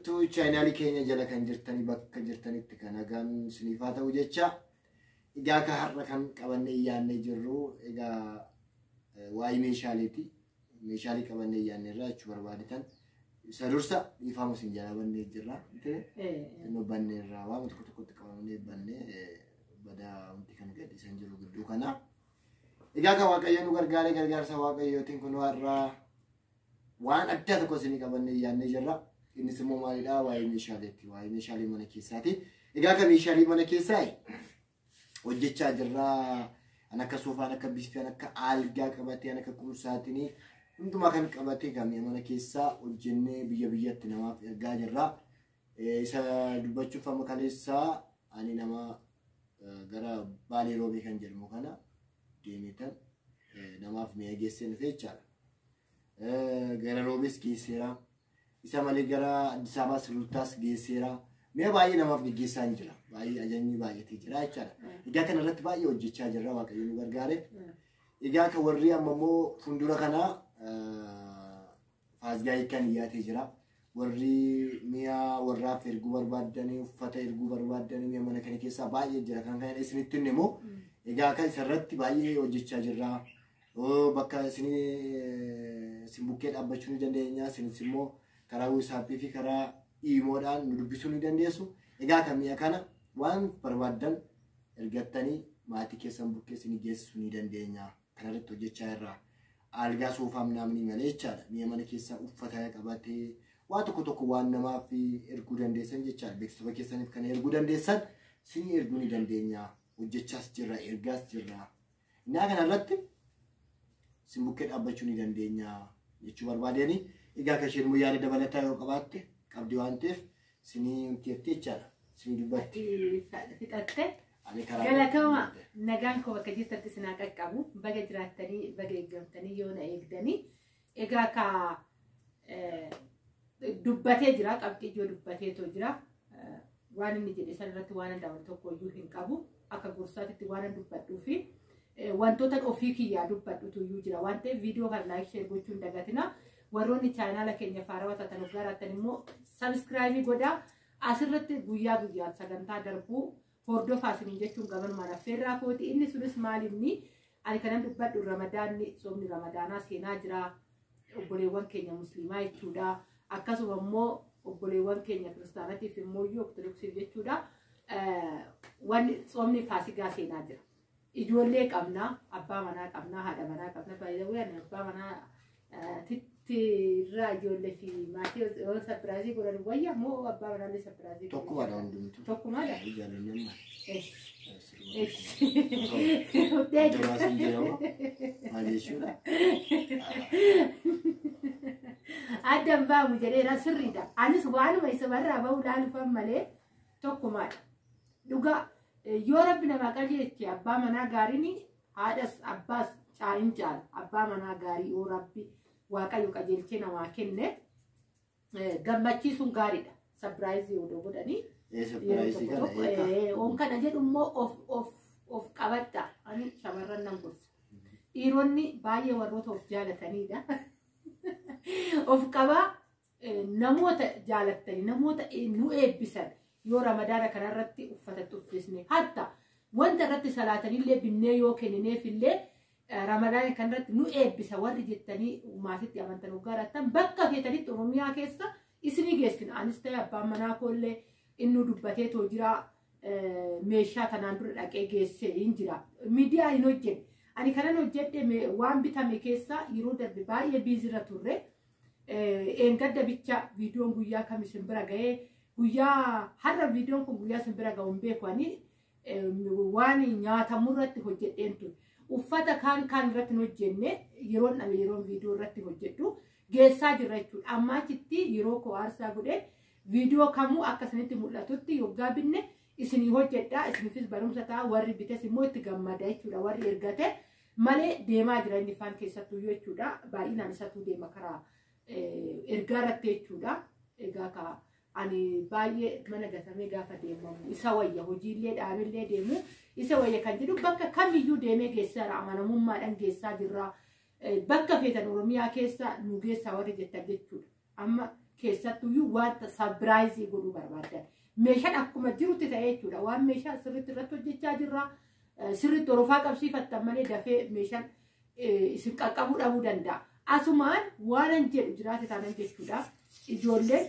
Chaanaalii keenya jala kan jirtanii bakka jirtanitti kan nagaan isiniif haa ta'u jecha egaa akka har'a kan qabannee yaadnee jirru egaa waa'ee meeshaaleeti. Meeshaalee qabannee yaadne irraa jechuu barbaadetan isa dursa dhiifama isin jalaa bannee jirra. Xinnoo bannee irraa waan tokko tokkotti qabannee bannee badaa wanti kan gadhiisan jiru gidduu kana. Egaa kan Waaqayyo nu gargaaree gargaarsa Waaqayyootiin kun har'a waan addaa tokko isinii qabannee yaadnee jirra. Innis immoo maalidhaa? Waa'ee meeshaaleeti. Waa'ee meeshaalee mana keessaati. Egaa kan meeshaalee mana keessaa hojjechaa jirra. An akka soofaan, akka biifii, akka algaa qabatee, an akka qumsaatinii hundumaa kan qabatee kan mana keessaa hojjennee biyya biyyatti namaaf ergaa jirra. Isa dubbachuuf amma kaleessaa ani nama gara Baalee Roobee kan jedhamu kana deemeetan namaaf mi'a geessee dhufe jechaadha. Gara Roobees geesseera. Isa malee gara Addis Ababaa Sulultaas geesseera. Mi'a baay'ee namaaf geggeessaa hin jira. Baay'ee ajajni baay'atee jira jechaadha. Egaa kana irratti baay'ee hojjechaa jirra Waaqayyo nu gargaare. Egaa kan warri amma immoo fuuldura kanaa faasgaayii kan dhiyaatee jira. Warri mi'a warraaf erguu barbaaddanii, uffata erguu barbaaddanii mi'a mana kana keessaa baay'ee jira. Kan kana isinitti himne immoo egaa kan isarratti baay'ee hojjechaa jirra. Bakka isin bukkee dhaabbachuu ni dandeenya. Isinis immoo karaa WhatsAppii fi karaa iimoodhaan nu dubbisuu ni dandeessu. Egaa kan mi'a kana waan barbaaddan ergattanii maatii keessan bukkee isinii geessisuu ni dandeenya. Kanarratti hojjechaa jirra. Algaa soofaa namni malee jechaadha. Mi'a mana keessaa uffata qabatee waa tokko tokko waan namaaf erguu dandeessan jechaadha. Beeksisa keessaniif kan erguu dandeessan isinii erguu ni dandeenya. Hojjechaas jirra, ergaas jirra. Innaa kanarratti isin bukkee dhaabbachuu ni dandeenya jechuu barbaadeen. Egaa kan isheen yaada dabalataa yoo qabaatte qabdi waan ta'eef isinii murteetti jechaadha. Isinii dubbatti. Fixatte. Galatooma nagaan koo bakka jirtatti isin haa qaqqabu. Baga jiraattanii baga eeggamtanii yoo na eegdanii. Egaa ka dubbatee jira qabxii ijoo dubbateetoo jira. Waan inni jedhe san irratti waan dabalu tokko iyyuu hin qabu. Akka gorsaatitti waan dubbadhuu fi wantoota ofii kiyyaa dubbadhutu iyyuu jira. Waan ta'eef viidiyoo kana like share gochuu hin dagatina. Warroonni chaanaala keenya faarawaa taatan of gaaraattan immoo subscribe godhaa. Asirratti guyyaa guyyaan sagantaa darbuu hordofaa isiniin jechuun gabanumaan affeerraa kooti. Inni sunis maal inni ani kanan dubbadhu Ramadaanni soomni Ramadaanaa seenaa jira. Obboleewwan keenya musliimaa jechuudha. Akkasuma immoo obboleewwan keenya kiristaanatiif immoo iyyuu ortodoksiif jechuudha. Wanni soomni faasigaa seenaa jira. Ijoollee qabna, abbaa manaa qabna, haadha manaa qabna. Baay'ee ani abbaa manaa titti irraa ijoollee fi maatii yoo surprise godhan wayya moo abbaa manaallee surprise godhan? Tokkumaadha hundumtuu. Tokkumaadha? Jaalannaan. Eesh. Jabaasiin jedhama. Maal jechuudha? Addan baamu jedheera sirriidha. Anis waanuma isa barraa bahu laalufan malee tokkumaadha. Dhugaa yoo rabbi namaa qajeelche abbaa manaa gaariin haadhas abbaas hin caala. Abbaa manaa gaarii yoo rabbi Waaqayyo qajeelchee namaa kenne gammachiisuun gaariidha. Surprise odoo godhanii. Surprise kana eegaa. On kana jedhu immoo of qabadha. Ani shamarran nan gorsa. Dhiironni baay'ee warroota of jaalatanidha. Of qabaa namoota jaalattanii namoota nu eebbisan yoo Ramadaana kanarratti uffatatti uffisne hatta wanta irratti salaatanillee binnee yoo kennineefillee Ramadaana kanarratti nu eebbisa warri jettanii maatitti amantan hoggarattan bakka feetanitti Oromiyaa keessa isinii geessina. Anis ta'e abbaan manaa koollee inni dubbatee too jira meeshaa kanaan dura dhaqee geessee hin jira. Miidiyaa hin hojjenne. Ani kanan hojjedhe waan bitame keessa yeroo darbe baay'ee busy irra turre. Eengadda bicha viidiyoon guyyaa kam isin bira ga'ee guyyaa har'a viidiyoon kun guyyaa isin bira ga'u hin beeku ani waan nyaatamu irratti hojjedheen ture. Uffata kaan kaan irratti hin hojjenne yeroon dhabe yeroon viidiyoo irratti hojjedhu geessaa jirra jechuudha. Amma achitti yeroo koo aarsaa godhee viidiyoo kamuu akka isinitti mul'atutti yoggaa binne isinii hojjedha. Isiniifis barumsa ta'a warri bites immoo itti gammada jechuudha. Warri ergate malee deemaa jira inni faan keessattuu jechuudha. Baay'inaan isatu deema karaa ergaa irratti jechuudha. Egaa ka ani baay'ee mana gatamee gaafa deemamu isa wayya hojiillee dhaabillee deemu isa wayya kan jedhu bakka kamiyyuu deemee geessaara amanamummaadhaan geessaa jirra. Bakka feetan Oromiyaa keessa nu geessaa warri jettan jechuudha. Amma Keessattuyyuu wanta surprise godhuu barbaadan. Meeshaan akkuma jirutti ta'ee jechuudha. Waan meeshaa sirriitti irratti hojjechaa jirra. Sirriitti horofaa qabsiifattan malee dafee meeshaan isin qaqqabuu dhabuu danda'a. Asumaan waanan jedhu jiraate taanan jechuudha. Ijoolleen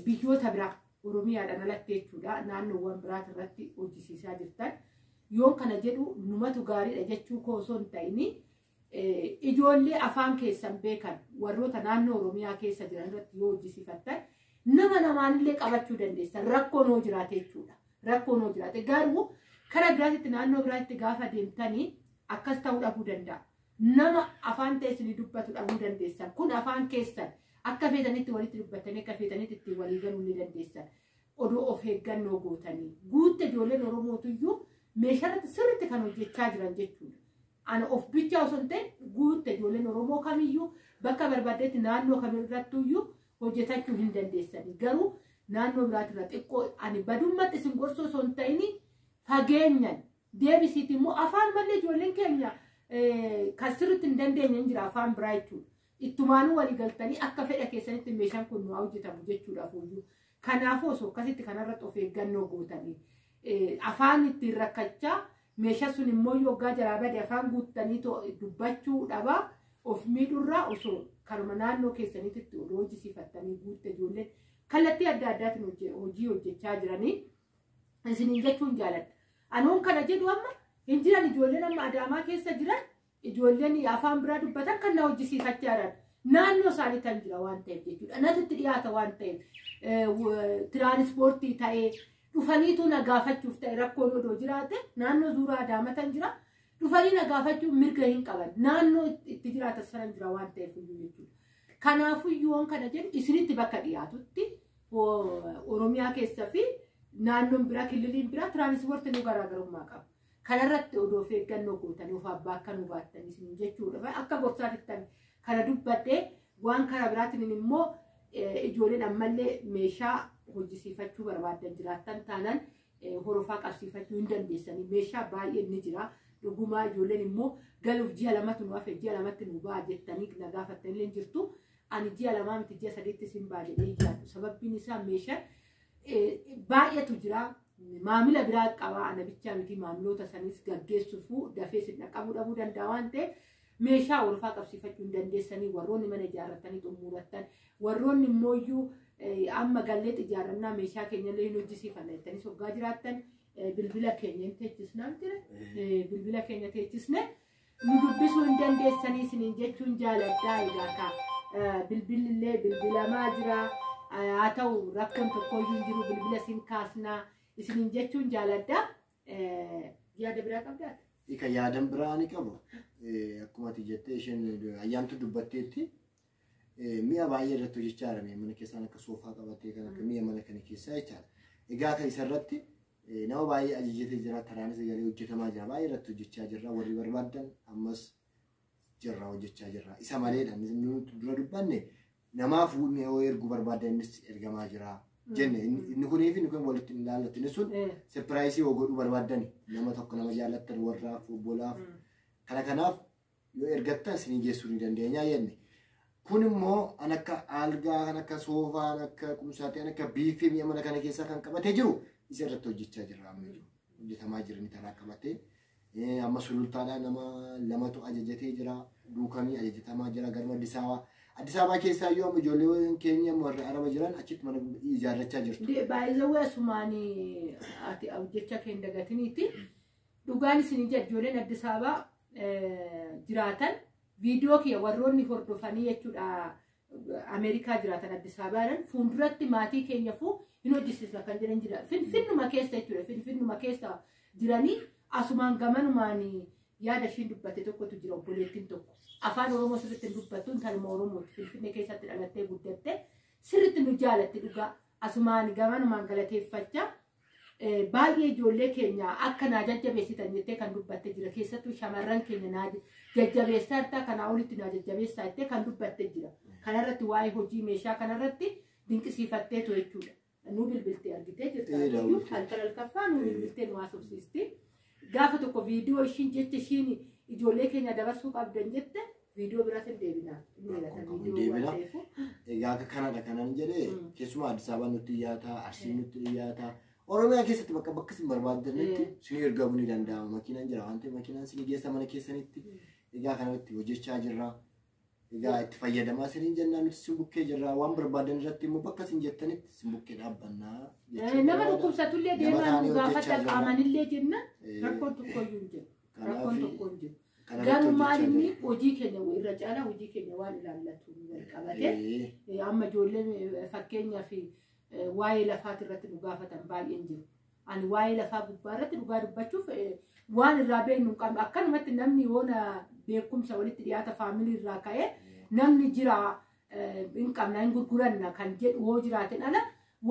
biyyoota biraa Oromiyaadhaan alatti jechuudha. Naannoowwan biraati irratti hojjisiisaa jirtan. Yoon kana jedhu numatu gaariidha jechuu koo osoo hin ta'ini ijoollee afaan keessan beekan warroota naannoo Oromiyaa keessa jiran irratti yoo hojjisiifattan nama namaanillee qabachuu dandeessan rakkoon hoo jiraate jechuudha. Rakkoon hoo jiraate garuu kara biraatitti naannoo biraatti gaafa deemtanii akkas ta'uu dhabuu danda'a. Nama afaan ta'e isinii dubbatu dhabuu dandeessan. Kun afaan keessan akka feetanitti walitti dubbatanii akka feetanitti ittiin walii galuu ni dandeessan. Odoo of eeggannoo gootanii guutte ijoolleen Oromootuyyuu meeshaarratti sirriitti kan hojjechaa jiran jechuudha. Ana of bichaa osoo hin ta'in guutte ijoolleen Oromoo kamiyyuu bakka barbaadetti naannoo kamirrattuyyuu hojjetachuu hin dandeessani. Garuu naannoo biraatirra xiqqoo ani badummatti isin gorsuu osoo hin ta'in fageenyan deebisiiti immoo afaan malee ijoolleen keenya kan sirriitti hin dandeenye hin jira afaan biraa jechuudha. Ittumaanuu walii galtanii akka fedha keessanitti meeshaan kun nu haa hojjetamu jechuudhaaf iyyuu. Kanaafuu osoo akkasitti kanarratti of eeggannoo gootanii afaan ittiin rakkachaa meeshaa sun immoo yoggaa jalaa bade afaan guuttanii dubbachuu dhabaa of miidhurraa osoo kanuma naannoo keessanitti itti odoo hojjisiifattanii guutte ijoolleen kallattii adda addaatiin hojii hojjechaa jiranii isiniin jechuun jaaladha. Anuun kana jedhu amma hin jiran ijoolleen amma Adaamaa keessa jiran ijoolleen afaan biraa dubbatan kan na hojjisiifachaa jiran naannoo isaanii kan jira waan ta'eef jechuudha. Natti dhiyaata waan ta'eef tiraanispoortii ta'ee dhufaniitu na gaafachuuf ta'e rakkoon odoo jiraate naannoo zuuraa Adaamaa kan jira dhufanii na gaafachuuf mirga hin qaban naannoo itti jiraatan sana jira waan ta'eef iyyuu jechuudha. Kanaafuu yoon kana jedhu isinitti bakka dhiyaatutti Oromiyaa keessa fi naannoon biraa kililiin biraa tiraanispoortii nu garaagarummaa qaba. Kanarratti odoo of eeggannoo gootanii of abbaa akka nu baattan isin jechuudha. Akka gorsaatittan kana dubbadhee waan karaa biraatiin immoo ijoolleen ammallee meeshaa hojjisiifachuu barbaadan jiraattan taanaan horofaa qabsiifachuu hin dandeessanii meeshaa baay'een ni jira. Dhugumaa ijoolleen immoo galuuf ji'a lamatu nu hafe ji'a lamatti nu ba'a jettanii na gaafattanillee jirtu. Ani ji'a lamaa miti ji'a sadiitti isin ba'a jedhee jiraatu. Sababbiin isaa meeshaan baay'eetu jira. Maamila biraa qaba ana bichaa miti maamiloota sanis gaggeessuufuu dafee isin dhaqqabuu dhabuu danda'a waan ta'eef meeshaa horofaa qabsiifachuu hin dandeessanii warroonni mana ijaarratanii xumurattan warroonni immooyyuu amma galleetti ijaarrannaa meeshaa keenyallee hin hojjisiifanna jettanii hoggaa jiraattan bilbila keenya hin teechisnaa miti bilbila keenya teechisne nu dubbisuu hin dandeessanii isiniin jechuun jaaladhaa egaa bilbilillee bilbilamaa jira haa ta'u rakkoon tokkoyyuu hin jiru bilbila isin kaasnaa isiniin jechuun jaaladhaa. Yaada biraa qabdaata? Ika yaadan biraa ni qabu. Akkuma ati jettee isheen ayyaantu dubbatteetti mi'a baay'ee irratti hojjechaa jira. Mana keessaan akka soofaa qabatee kan akka mi'a mana kana keessaa jechaadha. Egaa kan isarratti nama baay'ee ajajatee jira. Taraanis galee hojjetamaa jira. Baay'ee irratti hojjechaa jirra. Warri barbaadan ammas jirra hojjechaa jirra. Isa maleedha. Nuti dura dubbanne namaaf mi'a erguu barbaadan innis ergamaa jira. Jenne inni kunii fi inni kun walitti hin ilaallatu. Inni sun sirpiraayisii yoo godhuu barbaadan nama tokko nama jaallattan warraaf obbolaaf kana kanaaf yoo ergattan isinii geessuu ni dandeenya jenne. Kun immoo an akka algaa, kan akka soofaa, kan akka qumsaatii, kan akka biiffee mi'a mana kana keessaa kan qabatee jiru isa irratti hojjechaa jirra amma jiru. Hojjetamaa jira inni taraa qabatee. Amma sulultaadhaa nama lamatu ajajatee jira. Duukamii ajajatamaa jira garuma Addis Ababaa. Addis Ababaa keessaa iyyuu amma ijoolleen keenya warra Araba jiran achitti mana ijaarrachaa jirtu. Baay'ee asumaan ati hojjechaa kee hin dagatiniiti. Dhugaan isin ija ijoolleen Addis Ababaa jiraatan viidiyoo kiyya warroonni hordofanii jechuudha Ameerikaa jiraatan Addis Ababaadhaan fuulduratti maatii keenyaafuu hin hojjisiisna kan jedhan jira. Finfinnuma keessa jechuudha. Finfinnuma keessa jiranii asumaan gamanumaan yaada ishiin dubbatte tokkotu jira obboleettiin tokko. Afaan Oromoo sirriitti hin dubbattu intaluma Oromooti. Finfinnee keessatti dhalattee guddatte sirriitti nu jaalatti dhugaa asumaan gamanumaan galateeffachaa baay'ee ijoollee keenya akka naa jajjabeessitan jettee kan dubbatte jira. Keessattuu shamarran keenya naa jajjabeessaa jirta kanaa olitti naa jajjabeessaa jettee kan dubbatte jira. Kanarratti waa'ee hojii meeshaa kanarratti dinqisiifatteetu jechuudha. Nu bilbiltee argitee jirta. Halkan halkaffaa nu bilbiltee nu haasofsiisti. Gaafa tokko viidiyoo ishiin jecha ishiin ijoollee keenya dabarsuu qabdan jette Viidiyoo biraatiin deebinaa. Rakkoon qabu deebina. Egaa akka kanadha kanan jedhee keessumaa Addis Ababaa nutti dhiyaata, Arsiin nutti dhiyaata. Oromiyaa keessatti bakka bakka isin barbaaddanitti isin ergamuu ni danda'ama. Makiinaan jira waan ta'eef makiinaan isin geessa mana keessanitti. Egaa kanatti hojjechaa jirra. Egaa itti fayyadamaa isiniin jennaan nuti isin bukkee jirra. Waan barbaadan irratti immoo bakka isin jettanitti isin bukkee dhaabbannaa jechuun Nama barbaada. dhukkubsatullee Nama deemaa taanee nu hojjechaa gaafadha jirra. qaamanillee jenna rakkoon tokkoyyuu hin jiru. Rakkoon tokko hin jiru. Kanarratti Garuu maal hojjechaa inni jirra. hojii keenya irra caalaa hojii keenya waan ilaallatu wal qabate. Amma ijoolleen fakkeenyaaf waa'ee lafaati irratti nu gaafatan baay'een jiru. Ani waa'ee lafaa gubbaa irratti dhugaa dubbachuuf waan irraa beeknu hin qabnu. Akkanumatti namni yoona beekumsa walitti dhiyaata faamilii irraa ka'ee namni jira hin qabna hin gurguranna kan jedhu hoo jiraatin ala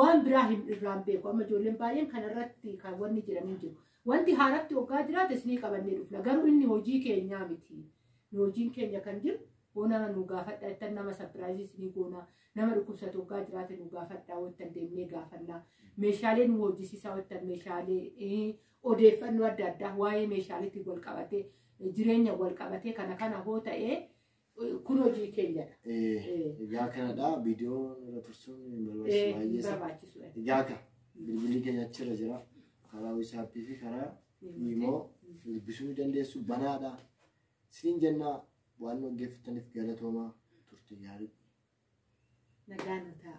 waan biraa hin irraan beeku. Amma ijoolleen baay'een kanarratti kan wanni jedhan hin jiru. Wanti haaratti hoggaa jiraate isinii qabannee dhufna. Garuu inni hojii keenyaa miti. Nu hojiin keenya kan jiru hoo nama nu gaafadha jettan nama sapiraayizii isinii goona. Nama dhukkubsatu hoggaa jiraate nu gaafadha wattan deemnee gaafannaa. Meeshaalee nu hojjisiisaa wattan meeshaalee odeeffannoo adda addaa waa'ee meeshaaleetiin wal qabatee jireenya wal qabatee kana kana hoo ta'ee kun hojii keenyadha. Egaa kanadha viidiyoo irra tursuun hin barbaachisu baay'ee isa. Barbaachisu. Egaa akka bilbilli keenya achirra jira. Karaa WhatsAppii fi karaa Imoo dubbisuu ni dandeessu banaadha. Isiniin jennaa waan nu dhaggeeffattaniif galatoomaa turte gaarii. Nagaan nu ta'a.